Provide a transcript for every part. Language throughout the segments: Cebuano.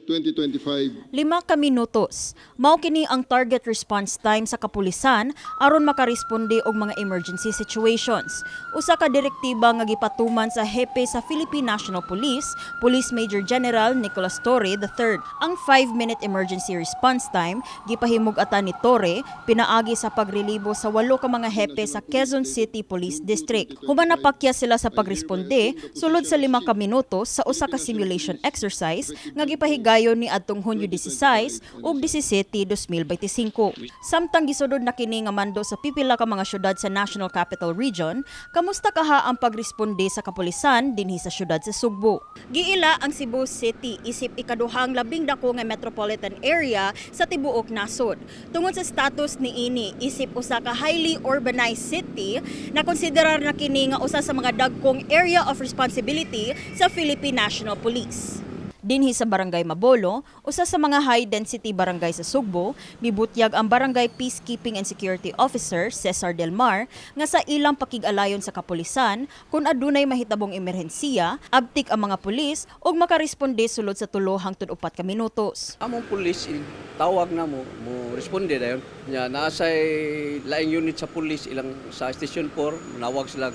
2025. 5 ka minutos. Mao kini ang target response time sa kapulisan aron makaresponde og mga emergency situations. Usa ka direktiba nga gipatuman sa hepe sa Philippine National Police, Police Major General Nicolas Torre III. Ang 5-minute emergency response time gipahimug-atan ni Torre pinaagi sa pagrelibo sa walo ka mga hepe sa Quezon City Police District. Human napakya sila sa pagresponde sulod sa 5 ka minuto sa usa ka simulation exercise nga gipahigayon ni adtong Hunyo 16 ug 17, 2025. Samtang gisudod na kini nga mando sa pipila ka mga syudad sa National Capital Region, kamusta kaha ang pagresponde sa kapulisan dinhi sa syudad sa Sugbo? Giila ang Cebu City isip ikaduhang labing dako nga metropolitan area sa tibuok nasod. Tungod sa status niini isip usa ka highly urbanized city, nakonsiderar na kini nga usa sa mga dagkong area of responsibility sa Philippine National Police. Dinhi sa Barangay Mabolo, usa sa mga high-density barangay sa Sugbo, mibutyag ang Barangay Peacekeeping and Security Officer Cesar Del Mar nga sa ilang pakig-alayon sa kapulisan, kung adunay mahitabong emerhensiya, abtik ang mga pulis ug makaresponde sulod sa 3 hangtod 4 ka minutos. Among pulis tawag na mo mo responde dayon. Nya naa say laing unit sa pulis ilang sa Station 4, manawag sila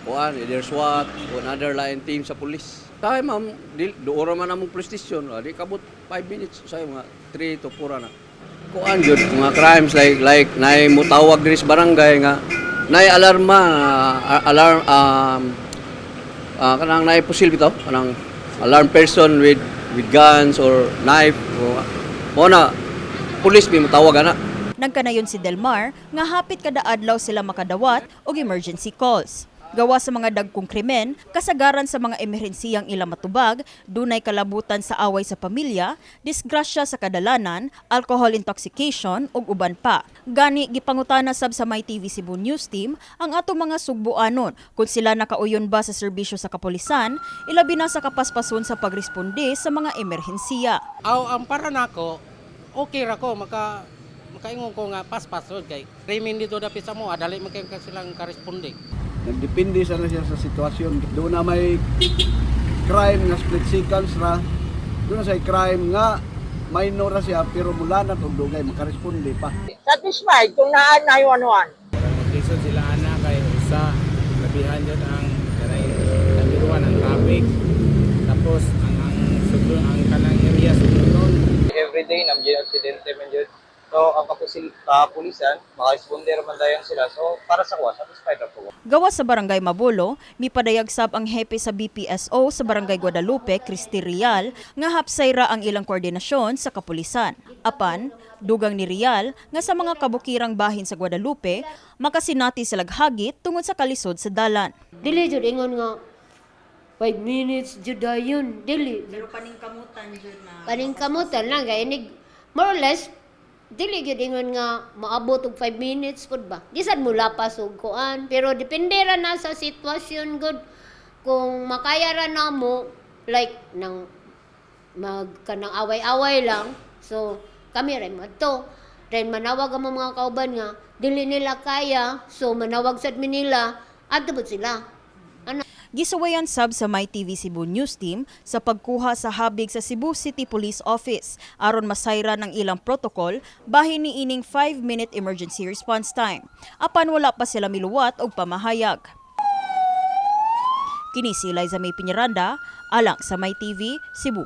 kuan either SWAT o another laing team sa pulis. Tayo, ma'am, di, duora man among police station, di kabot 5 minutes sa mga 3 to 4 na. Kuan jud mga crimes like naay mutawag diri sa barangay nga naay alarma, alarm kanang naay pusil bitaw, kanang alarm person with guns or knife o mo na pulis mi mutawag ana. Nagkanayon si Del Mar nga hapit kada adlaw sila makadawat og emergency calls. Gawa sa mga dagkong krimen, kasagaran sa mga emerhensiyang ilang matubag, dunay kalabutan sa away sa pamilya, disgrasya sa kadalanan, alcohol intoxication ug uban pa. Gani gipangutana sab sa My TV Cebu News Team ang atong mga Sugboanon kung sila nakauyon ba sa serbisyo sa kapulisan, ilabi na sa kapaspason sa pagresponde sa mga emerhensiya. Aw, ang para nako, okay ra ko makaingon ko nga paspas kay krimen dito dapit sa mo, dali man kay ka silang karesponde. Nagdepende sana siya sa sitwasyon. Doon na may crime nga split seconds ra. Doon na say crime nga minor ra siya pero mula na og dugay makaresponde pa. Satisfied kung naa 911. Maglisod sila ana kay usa labihan jud ang kanay number one ang traffic, tapos ang sugdo ang kanang area sugdon. Everyday nam jud aksidente man jud. So ang kapulisan makaresponde ra man dayon sila. So para sa kuha, satisfied ra po. Gawa sa Barangay Mabolo, mipadayag sab ang hepe sa BPSO sa Barangay Guadalupe, Christy Rial, nga hapsay ra ang ilang koordinasyon sa kapulisan. Apan, dugang ni Rial nga sa mga kabukirang bahin sa Guadalupe, makasinati sila hagit tungod sa kalisod sa dalan. Dili jud ingon nga 5 minutes jud dayon, dili. Pero paningkamutan jud na. Paningkamutan lang kay inig more or less dili gyud ingon nga maabot og 5 minutes pud ba. Di sad mo lapas og kuan, pero depende ra na sa sitwasyon gud. Kung makaya ra namo, like nang mag kanang away-away lang, so kami ra madto. Then manawag ang mga kauban nga dili nila kaya, so manawag sad mi nila, adto pud sila. Ana. Gisuwayan sab sa My TV Cebu News Team sa pagkuha sa habig sa Cebu City Police Office aron masayran ang ilang protocol bahin ni ining 5-minute emergency response time. Apan wala pa sila miluwat og pamahayag. Kini si Liza May Piñaranda, alang sa My TV Cebu.